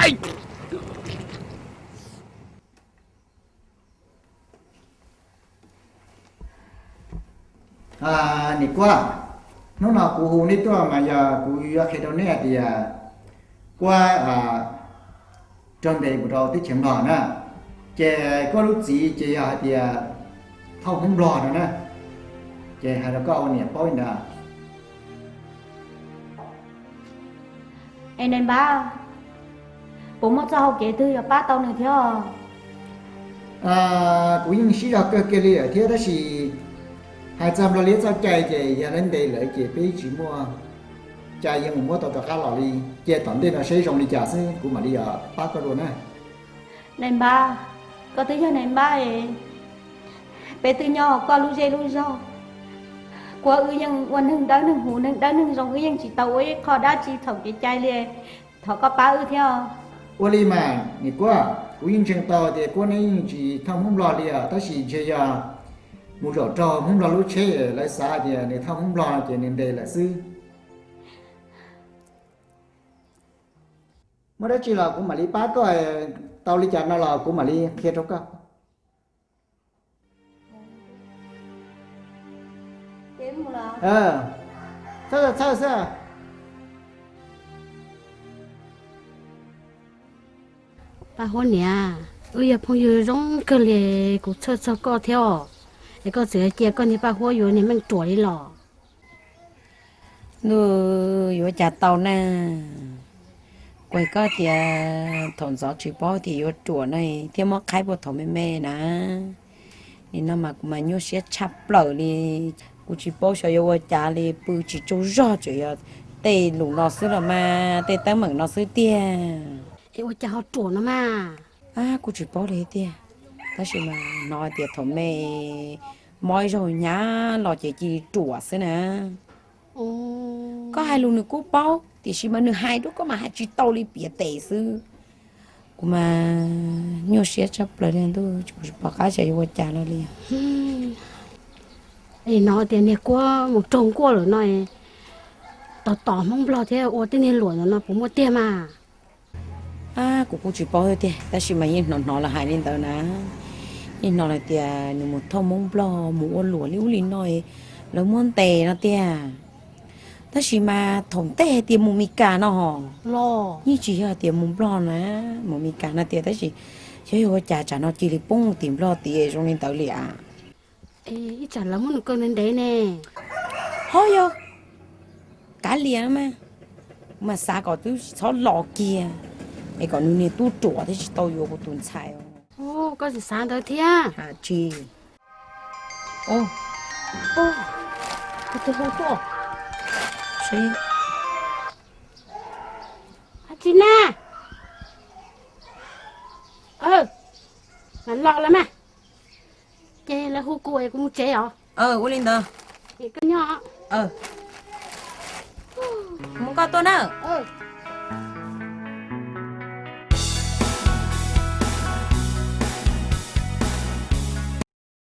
Niam Kuab, hnub no kuv hu neb tuaj mas yog kuv yuav qhia rau neb hais tias Kuab raug ntes mus rau teb chaws Nplog na, ces Kuab lub txiv ces yog hais tias thauj Hmoob Nplog no na, ces hais rau koj ua niam paub li ntawd. Es nais npab, puas muaj txoj hau kev twg yog pab tau nws thiab? Kuv yeej sib zog kawg kiag li lawm thiab tab sis hais txog Nplog liab txoj cai ces yog lawv ntes lawm ces peb tsis muaj cai yuav mus muab tau rov qab los li. Cia tom ntej no seb zoo li cas xwb kuv mam li pab koj dua na. Nais npab, koj twb yog nais npab es, peb twb nyob koj lub zej lub zog. Kuab wb yeej ua neeg dawb neeg huv neeg dawb neeg zoo, wb yeej tsis tau ua ib qho dab tsi txhaum kev cai li. Thov koj pab wb thiab. Ua li mas niam Kuab, kuv yeej ntseeg tau tias Kuab neb yeej tsis thauj Hmoob Nplog li os, tab sis ntshe yog mus zaum raug Hmoob Nplog lub tsheb lawv xav tias nws thauj Hmoob Nplog ces nws ntes lawm xwb. Muaj dab tsi los kuv mam li pab koj, tau li cas no los kuv mam li qhia rau koj. Txhawj txhawj xwb. Paj Huab niam, wb yog phooj ywg zoo kawg li, kuv txhawj txog koj thiab os. Es koj txawm cia koj niag Paj Huab yuav niag Meej Ruam li los? Ntuj, yuav cas tau na. Kuv hais koj tias thaum ntxov tsis paub tias yuav ruam na, thiab muab qhaib puag thaum me me na. Nim no mas kuv mas nyuaj siab tshaj plaws li. Kuv tsis paub xyov yuav ua cas li, pw tsis tsaug zog, tseem yog tej lus no xwb los mas, tej teeb meem no xwb tiag. Es ua cas ho ruam no mas? Kuv tsis paub li tiag, tab sis mas hnov hais tias thaum me mob ib zaug hnyav los ces cia li ruam xwb na. Koj hais lus nws kuj paub, tiam sis mas nws hais rau koj mas hais tsis tau li, piav tes xwb. Kuv mas nyuaj siab tshaj plaws li ntuj, kuv tsis pom qab xyov yuav ua cas no li. Es hnov tias niag Kuab mus raug nkuaj lawm no, tos tom Hmoob Nplog thiab ua tej niag luam ntawm no puas muaj tiag mas? Kuv kuj tsis paub tiag, tab sis mas yeej hnov hnov lawv hais li ntawd na. Yeej hnov lawv tias nws mus thauj Hmoob Nplog mus ua luam li ub li no, lawv muab ntes no tiag. Tab sis mas thaum ntej hais tias mus Mes Kas no ho, yeej tsis yog hais tias mus Nplog na, mus Mes Kas no tiag, tab sis xyov yog ua cas tsam no cia li poob tim Nplog tid zoo li ntawd li as. Ib tsam lawv muab nws kaw ntev ntev ne. Ho yog, kav liam no mas, mas xav kom twb txhob los kiag, es kom nws niag tub ruam thiab tsis tau yuav kuv tus ntxhais. Koj tseem xav ntawd thiab? Tsis. Tus hu tuaj. Tsis na. Los lawm mas. Ces lawv hu kuv es kuv mus tsev os. Ua li ntawd. Koj nyob. Mus koj tuaj na.